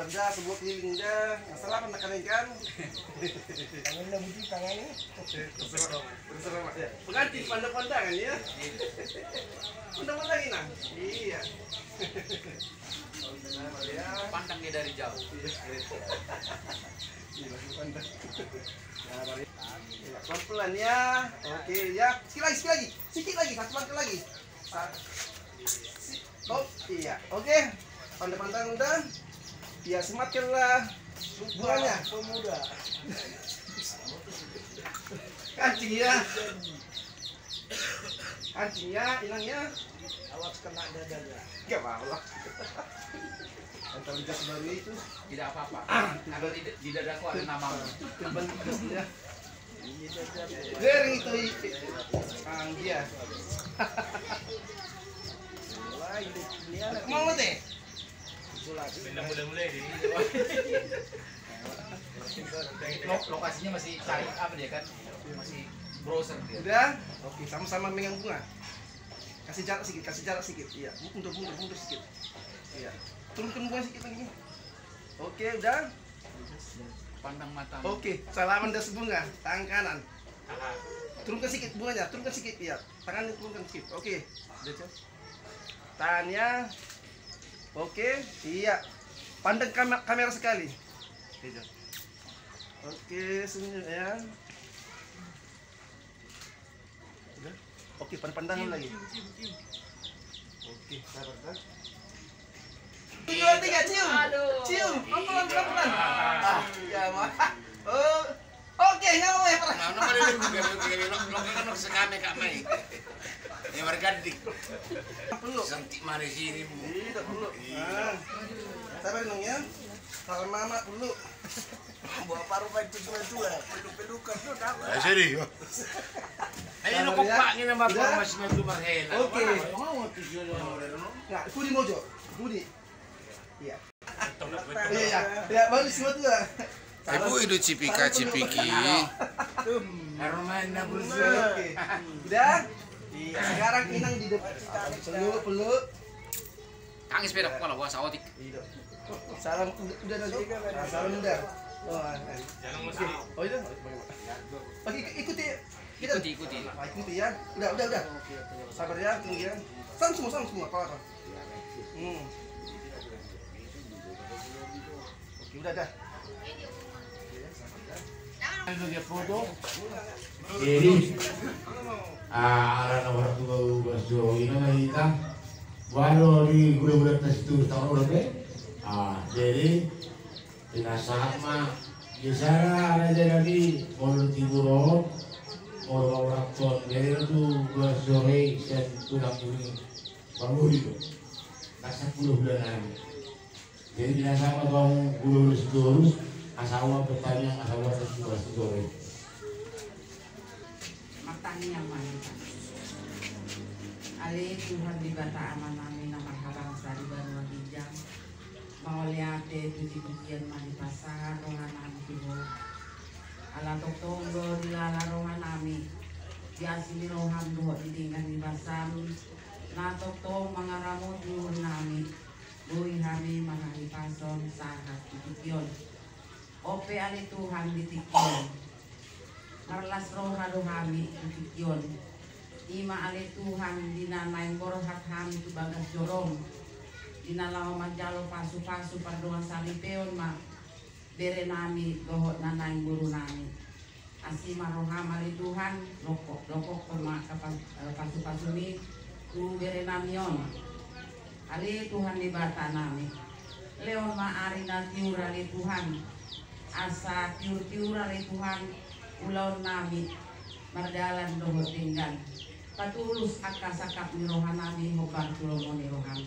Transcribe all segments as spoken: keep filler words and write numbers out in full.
Udah, sebuah keliling dah. Masalah apa nak kalian kan? Tangan dah, Budi, tangan ini. Terserah, Bang. Terserah, Bang. Ya. Pengganti pandang-pandangan, ya. Pandang-pandangin, Nang. Iya. Pandang dia dari jauh. Iya. Iya, pandang. Nah, mari. Iya, pelan-pelan, ya. Oke, ya. Sekali lagi, sekali lagi. Sikit lagi, satu langkah lagi. Sa-, si-, oh, iya. Oke. Pandang-pandang udah. Ya, sematkanlah bunganya. Pemuda. Kancing ya. Kancing ya, Inang ya. Awas kena dada ya. Gak apa-apa. Antar jas baru itu. Tidak apa-apa. Ada di, di dadaku ada namamu. Terbang jas dia. Gering itu i-, ah, dia. Mau teh? Lo-, lokasinya masih cari apa dia kan? Masih browser dia. Udah? Oke, sama-sama megang bunga. Kasih jarak sedikit, kasih jarak sedikit. Iya, mundur, mundur, mundur sedikit. Iya. Turunkan bunga sedikit lagi. Oke, udah. Pandang mata. Oke, salaman das bunga, tangan kanan. Aha. Turunkan sedikit bunganya, turunkan sedikit, iya. Tangannya turunkan sedikit. Oke. Udah, Cok. Tangannya. Oke, iya. Pandang kame-, kamera sekali. Oke, Cok. Oke, senyum ya. Udah? Oke, pandang-pandangan lagi. Oke, sabar, dah. Dua, tiga, cium. Aduh. Cium, pelan-pelan, pelan-pelan. Ah, ya, ma-, oh. Oke, nggak mau ya, Pak. Nah, nomor ini juga, juga, juga, lo, lo kan lo sekame, Kak Mai. Ya, warga di. Peluk. Santi mana sini, Bu? Iya, peluk. Iya. Ah. Sabar, Nung, ya. Salam mama, peluk. Buat paru pancing dua-dua, peluk-pelukan, lu tahu. Ah, serius. Ayo, lu kompak ini sama formasi maju marhela. Oke. Mau tuh, sudah. Nah, kudi mojo. Kudi. Iya. Iya, iya. Ya, baru semua tuh. Ibu itu cipika-cipiki. Aromanya, Bro. Oke. Udah? Iya, sekarang Inang di depan. Peluk, peluk. Tangis beda kepala, wah, saotik. Iya. Salam udah, udah, udah. Ah, salam udah. Oh, ah, ah. Jangan mesti. Oh, iya. Oke, ikuti. Kita ikuti, ikuti. Ah, ikuti ya. Udah, udah, udah. Sabar ya, tunggu ya. Sama semua, sama semua, apa, apa. Hmm. Oke, udah, dah. Jadi, ah, ala na orang tua gua suruh ini na hita. Walau di gula-gula tas itu taruh lagi. Ah, jadi, pinasahat ma, di sana raja nami, molo tibu ro, molo orang tua, jadi tu gua sore, sen tulang kuning, pamuli tu. Nasa puluh bulan lagi. Jadi, binasahat ma tu hamu guru-guru Sitorus, asa ua pertanyaan, asa ua pertanyaan Sitorus. Martangiang ma hita. Ale Tuhan Debata Amanami na marhabangsa di banua ginjang, mauliate, puji-pujian ma dipasahat rohanami tu Ho. Ala tongtong do dilala rohanami di asi ni roham dohot di denggan ni basam, na tongtong mangaramoti uhurnami. Boi hami marhahipason sahat di tingki on. On pe ale Tuhan di tingki on, marlas roha do hami di tingki on. I ma ale Tuhan di na naeng borhat hami tu bagas jorom, di na laho manjalo pasu-pasu pardongan saripeon ma berenami dohot na naeng borunami. Asi ma roham ale Tuhan, lokok, lokokkon ma angka pas-, eh, pasu-pasumi tu berenami on. Ale Tuhan Debatanami, lehon ma ari na tiur ale Tuhan, asa tiur-tiur ale Tuhan ulaonnami mardalan dohot denggan. Patulus angka sangkap ni rohanami hombar tu lomo ni roham.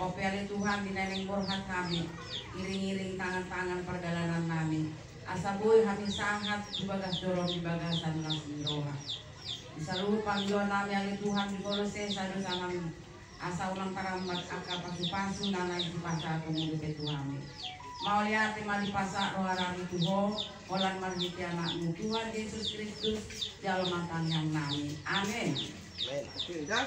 On pe ale Tuhan di na naeng borhat hami, iring-iring tangan-tangan pardalanannami, asa boi hami sahat tu bagas jorom di bagasan las ni roha. Di saluhut pangidoannami ale Tuhan di kolose sadosanami, asa unang tarambat angka pasu-pasu na naeng dipasahat Ho dope tu hami. Mauliate ma dipasahat rohanami tu Ho, holan marhite Anakmu Tuhan Jesus Kristus, jalo ma tangiangnami. Amen. Amen. Oke, udah.